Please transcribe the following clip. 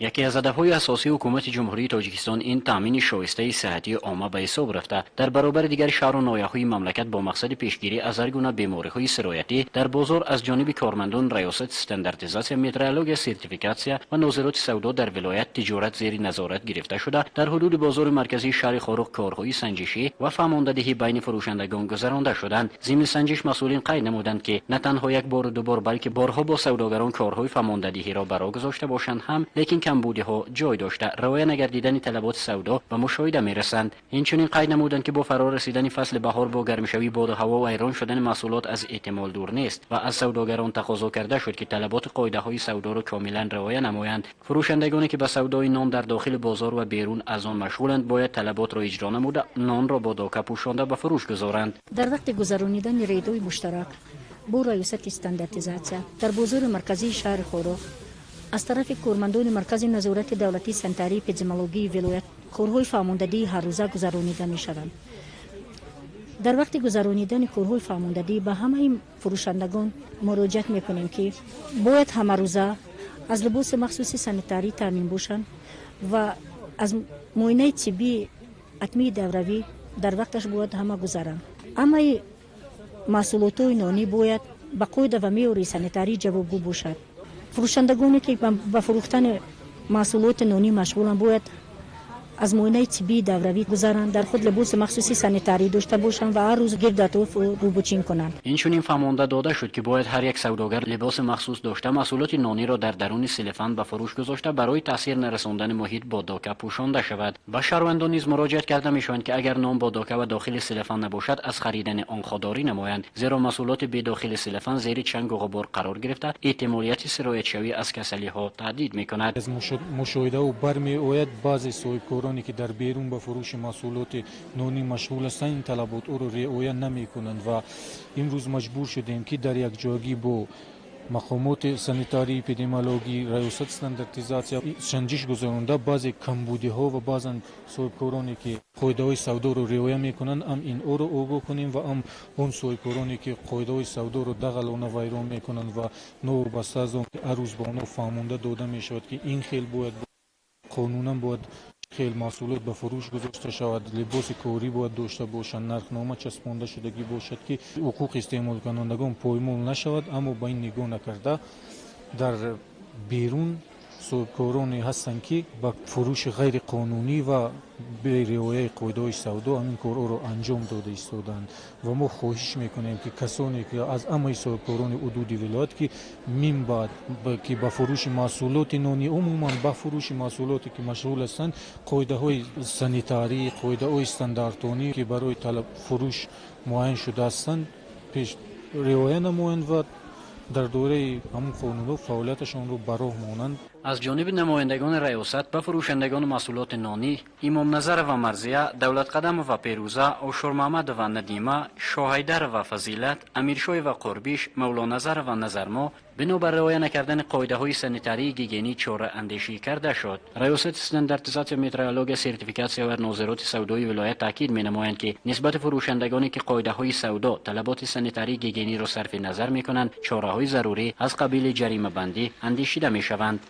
Яке аз ҳадафҳои асосии Ҳукумати Ҷумҳурии Тоҷикистон ин таъмини шоистаи сиҳатии омма ба ҳисоб рафта, дар баробари дигар шаҳру ноҳияҳои мамлакат бо мақсади пешгирӣ аз ҳар гуна бемориҳои сироятӣ дар бозор аз ҷониби кормандон Раёсати стандартизатсия, метрология, сертификатсия ва нозироти савдо дар вилоят тиҷорат зери назорат гирифта шуда, дар ҳудуди бозори марказии шаҳри Хоруғ корҳои санҷишӣ ва фаҳмондадиҳӣ байни фурӯшандагон гузаронда шуданд. Зимни санҷиш масъулин қайд намуданд, ки на танҳо як бору дубор, балки борҳо бо савдогарон корҳои фаҳмондадиҳиро ба роҳ гузошта бошанд ҳам, лекин камбудиҳо ҷой дошта, риоя нагардидани талаботи савдо ба мушоҳида мерасанд. Инчунин қайд намуданд, ки бо фаро расидани фасли баҳор бо гармшавии боду ҳаво вайрон шудани маҳсулот аз эҳтимол дур нест ва аз савдогарон тақозо карда шуд, ки талаботи қоидаҳои савдоро комилан риоя намоянд. Фурӯшандагоне, ки ба савдои нон дар дохили бозор ва берун аз он машғуланд, бояд талаботро иҷро намуда, нонро бо дока пӯшонда ба фурӯш гузоранд. Дар вақти гузаронидани рейдҳои муштарак бо Раёсати стандартизатсия дар бозори марказии шаҳри Хоруғ аз тарафи кормандони Маркази назорати давлатии санитарии эпидемиологии вилоят корҳои фаҳмондадии ҳаррӯза гузаронида мешаванд. Дар вақти гузаронидани корҳои фаҳмондадӣ ба ҳамаи фурӯшандагон муроҷиат мекунем, ки бояд ҳамарӯза аз либоси махсуси санитарӣ таъмин бошанд ва аз муоинаи тиббии ҳатмии давравӣ дар вақташ бояд ҳама гузаранд. Ҳамаи маҳсулотҳои нонӣ бояд ба қоида ва меъёри санитарӣ ҷавобгӯ бошад. Фурӯшандагоне, ки ба фурӯхтани маҳсулоти нонӣ машғуланд, бояд аз муоинаи тиббии давравӣ гузаранд, дар худ либоси махсуси санитарӣ дошта бошанд ва ҳар рӯз гирду атроф рӯбучин кунанд. Инчунин фаҳмонда дода шуд, ки бояд ҳар як савдогар либоси махсус дошта, маҳсулоти нониро дар даруни селофан ба фурӯш гузошта, барои таъсир нарасондани муҳит бо дока пӯшонда шавад. Ба шаҳрвандон низ муроҷиат карда мешаванд, ки агар нон бо дока ва дохили селофан набошад, аз харидани он худдорӣ намоянд, зеро маҳсулоти бедохили селофан зери чангу ғубор қарор гирифта, эҳтимолияти сироятшавӣ аз касалиҳо таҳдид мекунад. Аз мушоҳидаҳо бармеояд, баъзе соҳибкороне, ки дар берун ба фурӯши маҳсулоти нонӣ машғул ҳастанд, ин талаботҳоро риоя намекунанд ва имрӯз маҷбур шудем, ки дар якҷоягӣ бо мақомоти санитарии эпидемиологӣ, Раёсати стандартизатсия санҷиш гузаронда, баъзе камбудиҳо ва баъзан соҳибкороне, ки қоидаҳои савдоро риоя мекунанд, ҳам инҳоро огоҳ кунем ва ҳам он соҳибкороне, ки қоидаҳои савдоро дағалона вайрон мекунанд ва новобаста аз он ки ҳар рӯз ба онҳо фаҳмонда дода мешавад, ки ин хел бояд, қонунан бояд хел маҳсулот ба фурӯш гузошта шавад, либоси корӣ бояд дошта бошанд, нархнома часпонда шудагӣ бошад, ки ҳуқуқи истеъмолкунандагон поймол нашавад, аммо ба ин нигоҳ накарда, дар берун соҳибкороне ҳастанд, ки ба фурӯши ғайриқонунӣ ва бериояи қоидаҳои савдо ҳамин корҳоро анҷом дода истодаанд. Ва мо хоҳиш мекунем, ки касоне, ки аз ҳамаи соҳибкорони ҳудуди вилоят, ки минбаъд ки ба фурӯши маҳсулоти нонӣ, умуман ба фурӯши маҳсулоте ки машғул ҳастанд, қоидаҳои санитарӣ, қоидаҳои стандартонӣ, ки барои фурӯш муайян шуда ҳастанд, пеш риоя намоянд ва дар доираи ҳамун қонунҳо фаъолияташонро ба роҳ монанд. Аз ҷониби намояндагони раёсат ба фурӯшандагони маҳсулоти нонӣ Имомназарова Марзия, Давлатқадамова Перӯза, Ошурмаҳмадова Надима, Шоҳайдарова Фазилат, Амиршоева Қурбиш, Мавлоназарова Назармо бинобар риоя накардани қоидаҳои санитарии гигиенӣ чораандешӣ карда шуд. Раёсати стандартизатсия, метрология, сертификатсия ва нозироти савдои вилоят таъкид менамоянд, ки нисбати фурӯшандагоне, ки қоидаҳои савдо, талаботи санитарии гигиениро сарфи назар мекунанд, чораҳои зарурӣ аз қабили ҷаримабандӣ андешида мешаванд.